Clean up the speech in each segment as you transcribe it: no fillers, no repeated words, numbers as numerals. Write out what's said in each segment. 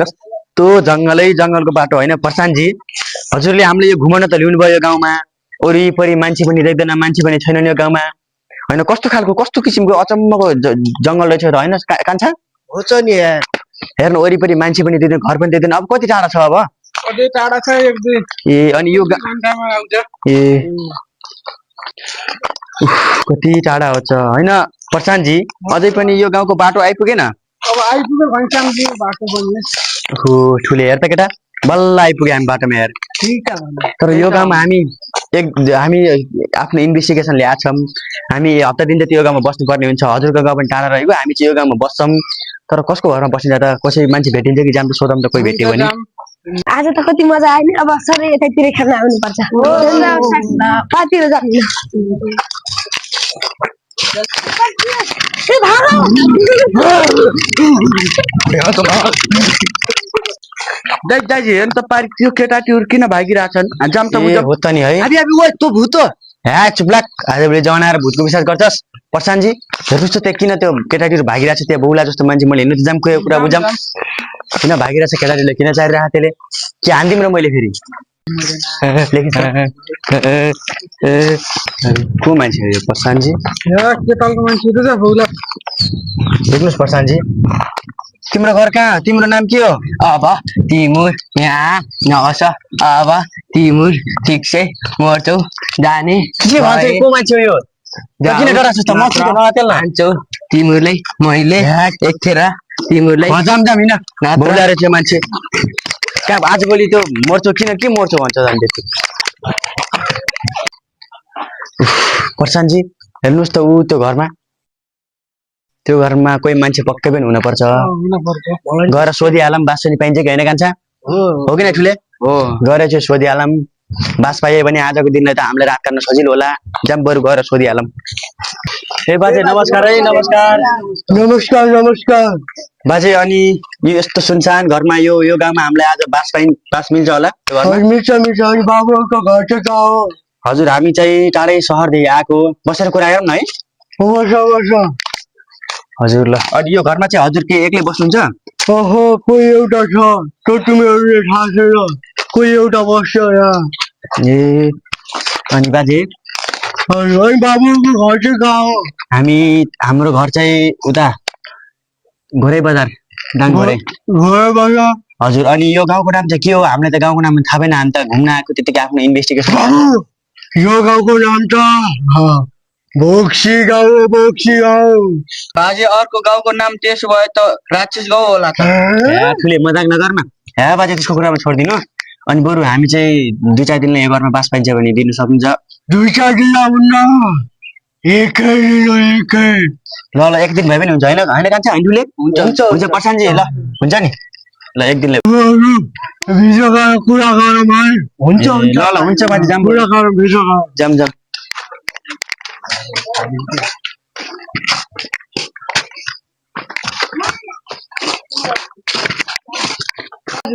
कस्तो जंगलै जंगलको बाटो होइन प्रशान्तजी हजुरले हामीले यो घुमाउन त ल्याउनु भयो गाउँमा वरिपरि मान्छे पनि देख्दैन मान्छे पनि छैनन् यो गाउँमा होइन कस्तो खालको कस्तो किसिमको अचम्मको जंगल रहेछ र होइन कान्छा हो छ नि यार हेर्नु वरिपरि मान्छे पनि देख्दैन घर पनि देख्दैन अब कति टाढा छ अब कति टाढा छ एक दुई ए अनि यो घन्टामा आउँछ ए कति टाढा हुन्छ होइन प्रशान्तजी अझै पनि यो गाउँको बाटो आइपुगेन अब आइपुग्यो घन्टामा बाटो बन्ने हो ठुले हेर त केटा बल्ल आइपुग्यो हामी बाटोमा हेर ठीक छ तर यो गाउँमा हामी आफ्नो इन्भेस्टिगेसन ल्याएको छौँ हामी हप्ता दिन चाहिँ यो गाउँमा बस्नुपर्ने हुन्छ हजुरको गाउँ पनि टाढा रहेको हामी चाहिँ यो गाउँमा बस्छौँ तर कसको घरमा बसिन्छ त कसै मान्छे भेटिन्छ कि जाम त सोधौँ त कोही भेट्यो भने आज त कति मजा आयो नि अब सधैँ यतातिर खेल्न आउनुपर्छ कतिहरू जानु दाइजी हेर्नु त पारि त्यो केटाहरू किन भागिरहेछन् जाम त हो त नि है तँ भूत ह्या चुप्लाक आजभोलि जमाना आएर भूतको विश्वास गर्छस् प्रशान्तजी हेर्नुहोस् त त्यहाँ किन त्यो केटाहरू भागिरहेछ त्यो बौला जस्तो मान्छे मैले हेर्नु त जाम कुरा बुझाम किन भागिरहेछ केटाहरूले किन चाहिरहेको त्यसले के हान्दिउँ र मैले फेरि को मान्छे हो यो प्रशान्तजी देख्नुहोस् प्रशान्तजी तिम्रो घर कहाँ तिम्रो नाम के हो अब तिमुर यहाँ नस अब तिमुर ठिक से मर्छौ जाने के भन्छ को मान्छे हो यो किन डराछस् त म हान्छौ तिमुरलाई मैले एकखेर तिमुरलाई जाम जाम हिँड बोलाएर थियो मान्छे कहाँ आजभोलि त्यो मर्छौ किन के मर्छौ भन्छ झन् त्यस्तो प्रशान्तजी हेर्नुहोस् त ऊ त्यो घरमा कोही मान्छे पक्कै पनि हुनपर्छ गएर सोधिहालौँ बास पनि पाइन्छ कि होइन कान्छा हो कि न ठुले हो गएर चाहिँ सोधिहालौँ बास पाइयो भने आजको दिनलाई त हामीलाई रात काट्न सजिलो होला जाम बरु गएर सोधिहालौँ ए बाजे नमस्कार है नमस्कार नमस्कार नमस्कार बाजे अनि यो यस्तो सुनसान घरमा यो गाउँमा हामीलाई आज बास मिल्छ होला मिल्छ अनि बाबुको घर चाहिँ कहाँ हो हजुर हामी चाहिँ टाढै सहरदेखि आएको बसेर कुरा गरौँ न है हजुर ल अनि यो घरमा चाहिँ हजुर के एक्लै बस्नुहुन्छ ओहो कोही एउटा छ त्यो तिमीहरूले थाहा छैन कोही एउटा बस्छ यहाँ ए अनि बाजे बाबुको घर चाहिँ कहाँ हो हाम्रो घर चाहिँ उता घोरै बजार दाङ घोरै हजुर अनि यो गाउँको नाम चाहिँ के हो हामीलाई त गाउँको नाम थाहा भएन हामी त घुम्न आएको त्यतिकै आफ्नो इन्भेस्टिगेसन यो गाउँको नाम त बोक्सी गाउँ बाजे अर्को गाउँको नाम त्यसो भए त राक्षस गाउँ होला त ठुले मजाक नगर्न बाजे त्यसको कुरामा छोडिदिनु अनि बरु हामी चाहिँ 2-4 दिनलाई यो घरमा बास पाइन्छ भने दिनु सक्नुहुन्छ 2-4 दिन आउन्न एकै ल एक दिन भए पनि हुन्छ होइन कान्छा ठुले हुन्छ प्रशान्तजी ल हुन्छ नि ल एक दिनलाई कुरा गरौँ है हुन्छ ल हुन्छ बाजे जाम कुरा गरौँ जाम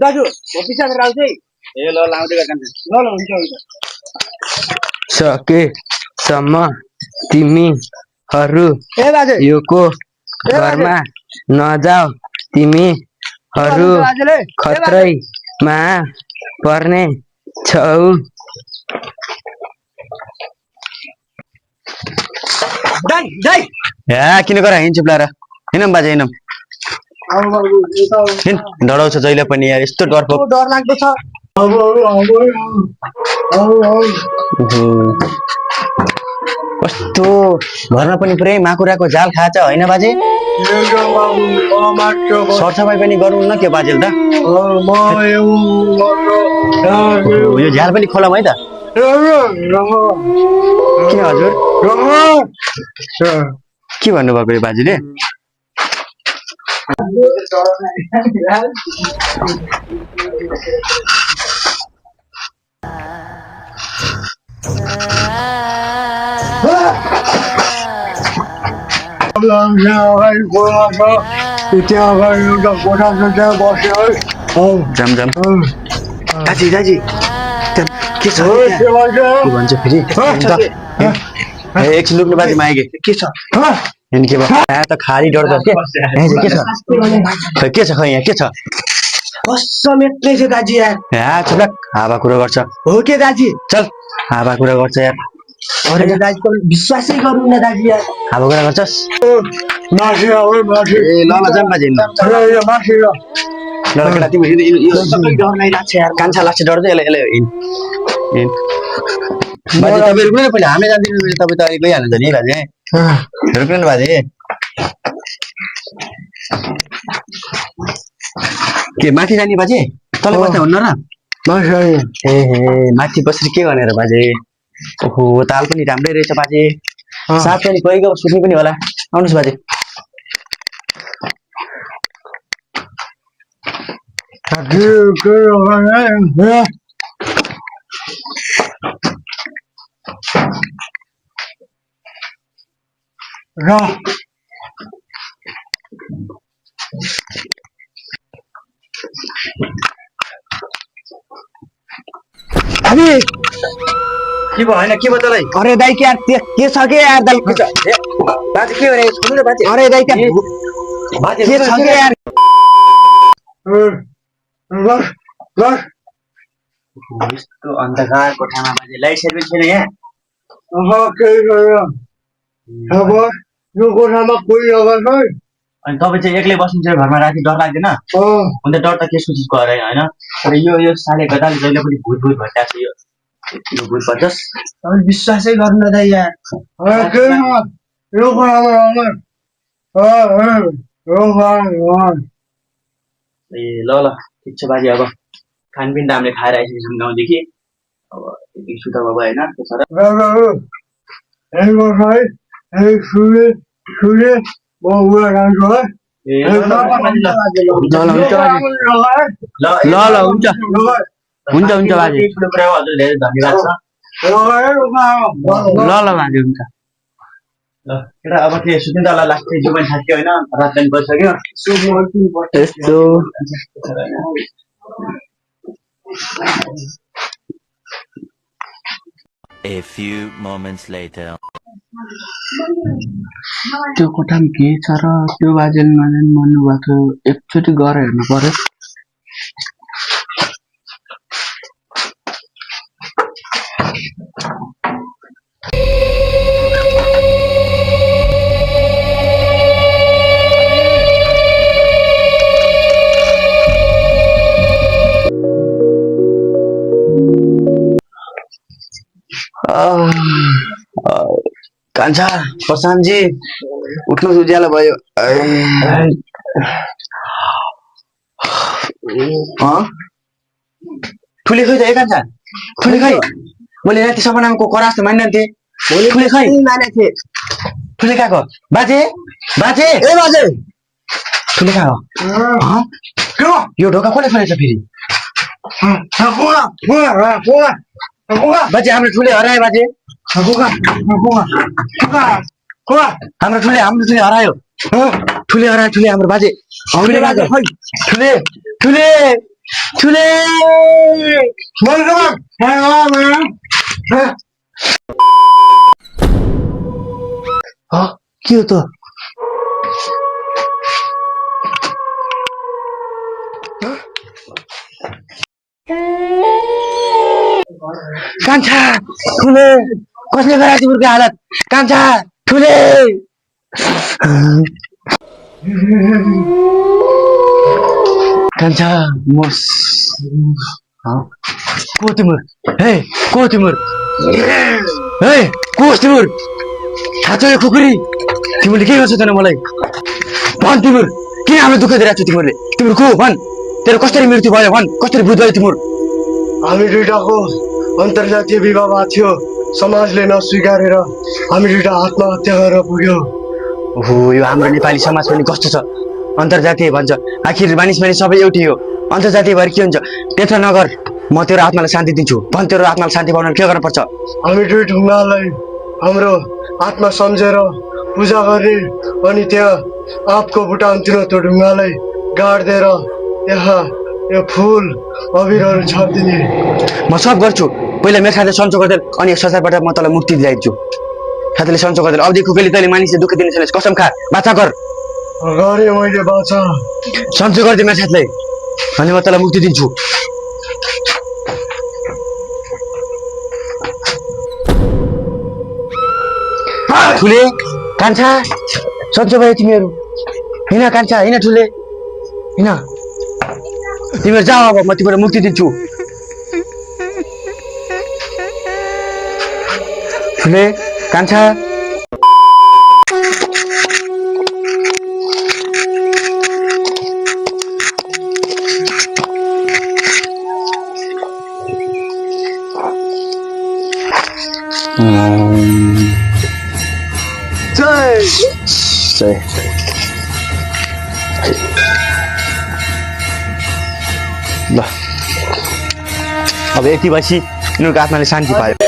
दाजु पिछा गरेर आउँछ है ए ल आउँदै गर्छ ल हुन्छ सकेसम्म तिमीहरू योको घरमा नजाऊ तिमीहरू खतरैमा पर्ने छौ किन गर हिँड्छु प्लाएर हिँडौँ बाजे हिँडौँ डराउँछ जहिले पनि यार यस्तो डर लाग्दो छ कस्तो घरमा पनि पुरै माकुराको जाल खान्छ होइन बाजे सरसफाइ पनि गरौँ न के बाजेल त यो झ्याल पनि खोलौँ है त किन हजुर के भन्नुभएको यो बाजेले जाम दाजी के छ के भन्छ फेरि एकछिन लुक्नु बाजे मागे के छ के भयो त खाली डर के छ खै यहाँ के छ कसम एक्लै छ दाजु यार चुप राख, हावा कुरा गर्छ। हो के दाजु चल, हावा कुरा गर्छ यार। अरे दाजुको विश्वासै गर्नु न दाजु यार हावा कुरा गर्छस्? मासि आऊ मासि ए ल जाम बाजे। ल मासि ल केटा तिमी यो सबै डर लागिरहेको छ यार। कान्छा लाग्छ डर चाहिँ यसले हिँड। बाजे तपाईँ रुक्नु न पहिला, हामी जाँदैनौँ। तपाईँ त गइहाल्नुहुन्छ नि बाजे, रुक्नु न बाजे। के माथि जाने बाजे? तल बस्दा हुन्न र? मासि ए माथि बसेर के गर्ने र बाजे? ओहो ताल पनि राम्रै रहेछ बाजे, साथ पनि कोही गयो सुत्नु पनि होला। आउनुहोस् बाजे। अरे के भयो होइन? के भयो तँलाई? अरे दाइ के यार के छ के यार दाइ के छ बाजे के भने सुन्नु न बाजे। अरे दाइ के बाजे के छ के यार यस्तो अन्धकार कोठामा बाजे लाइट सेट पनि छैन यहाँ। यो कोठामा कोही नगर्छ अनि तपाईँ चाहिँ एक्लै बस्नुहुन्छ घरमा, राति डर लाग्दैन? अन्त डर त केको चिजको अरे होइन। तर यो साले गदाले जहिले पनि भूत भइरहेको छ। यो भूत भन्छस्? तपाईँ विश्वासै गर्नु न दाइ यार यो कोठामा ए ल ठिक छ बाजे। अब खानपिन त हामीले खाएर आइसकेछौँ गाउँदेखि। अब यति सुत भयो होइन? हुन्छ बाजे। ठुलो कुरा हो, हजुर धेरै धन्यवाद छ। बाजे हुन्छ ल केटा अब के सुत्नु त ल, लास्ट जो पनि थाक्यो होइन, रात पनि परिसक्यो। यस्तो A few moments later. त्यो कोठामा के छ र त्यो बाजेले नजानी भन्नुभएको थियो, एकचोटि गएर हेर्नु पर्यो। कान्छा प्रशान्तजी उठ्नु उज्यालो भयो। ठुले खै त ए कान्छा, ठुले खै? मैले राति सपनाको करास त मान्थे, ठुले खै? मानेथे ठुले कहाँको? बाजे बाजे ए बाजे ठुले कहाँ? यो ढोका कसले खोलेछ फेरि? बाजे हाम्रो ठुले हरायो बाजे। हाम्रो ठुले हरायो। ठुले हरायो, ठुले हाम्रो बाजे। ठुले ठुले ठुले ठुले के हो त? कान्छा ठुले कसले गरायो तिम्रो हालत? कान्छा ठुले कान्छा मोस को तिम्रो? हे को तिम्रो? हे को तिम्रो? थाहा छ यो खुकुरी? तिमीले के गर्छौ त मलाई? भन् तिम्रो किन हामीलाई दुःख दिइरहेको छौ? तिमीले तिम्रो को भन्? तेरो कसरी मृत्यु भयो भन्? कसरी भूत भयो तिम्रो? हामी दुइटाको अन्तर्जातीय विवाह भएको थियो, समाजले नस्वीकारेर हामी दुइटा आत्महत्या गरेर पुग्यो। ओहो यो हाम्रो नेपाली समाज पनि कस्तो छ? अन्तर्जातीय भन्छ, आखिर मानिस पनि सबै एउटै हो। अन्तर्जातीय भएर के हुन्छ? त्यत्र नगर, म तेरो आत्मालाई शान्ति दिन्छु। भन् तेरो आत्मालाई शान्ति पाउन के गर्नुपर्छ? हामी दुई ढुङ्गालाई हाम्रो आत्मा सम्झेर पूजा गर्ने, अनि त्यहाँ आँपको बुटा हुन्थ्यो, त्यो ढुङ्गालाई गाडिदिएर त्यहाँ यो फुल अबिरहरू छरिदिने। म सब गर्छु। पहिला मेरो खाते सन्चो गरिदेऊ, अनि संसारबाट म तँलाई मुक्ति दिलाइदिन्छु। खाताले सन्चो गरिदेऊ। अबदेखि कहिले तैँले मानिसले दुःख दिने छैन, कसम खा, बाचा गर। गरेँ मैले बाचा। सन्चो गरिदिए मेरो साथीलाई। अनि म तँलाई मुक्ति दिन्छु ठुले कान्छा सन्चो भयो तिमीहरू हिँड कान्छा हिँड ठुले हिँड तिमीहरू जाऊ अब म तिमीलाई मुक्ति दिन्छु ठुले कान्छा जय ल अब यति भएपछि यिनीहरूको आत्माले शान्ति पायो